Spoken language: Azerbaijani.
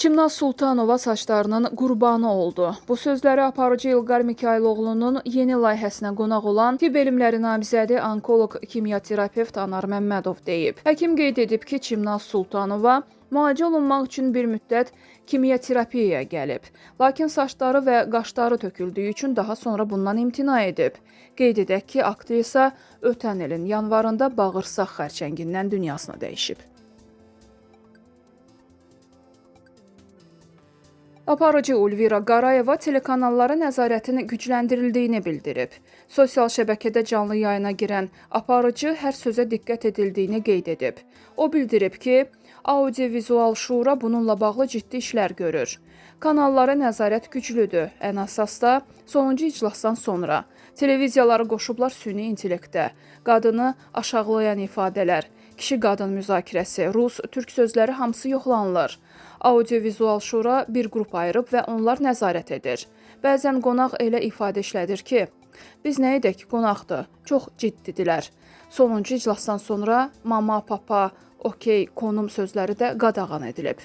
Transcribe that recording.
Çimnaz Sultanova saçlarının qurbanı oldu. Bu sözləri aparıcı İlqar Mikayıloğlunun yeni layihəsinə qonaq olan tibb elmləri namizədi onkoloq kimyaterapevt Anar Məmmədov deyib. Həkim qeyd edib ki, Çimnaz Sultanova müalicə olunmaq üçün bir müddət kimyaterapiyaya gəlib. Lakin saçları və qaşları töküldüyü üçün daha sonra bundan imtina edib. Qeyd edək ki, aktrisa ötən ilin yanvarında bağırsaq xərçəngindən dünyasını dəyişib. Aparıcı Ulvira Qarayeva telekanallara nəzarətin gücləndirildiyini bildirib. Sosial şəbəkədə canlı yayına girən aparıcı hər sözə diqqət edildiyini qeyd edib. O bildirib ki, Audiovizual Şura bununla bağlı ciddi işlər görür. Kanallara nəzarət güclüdür. Ən əsas da sonuncu iclasdan sonra televiziyaları qoşublar süni intellektə, qadını aşağılayan ifadələr, kişi-qadın müzakirəsi, rus, türk sözləri hamısı yoxlanılır. Audiovizual Şura bir qrup ayırıb və onlar nəzarət edir. Bəzən qonaq elə ifadə işlədir ki, biz nə edək, qonaqdır, çox ciddidirlər. Sonuncu iclasdan sonra mama, papa, okey, konum sözləri də qadağan edilib.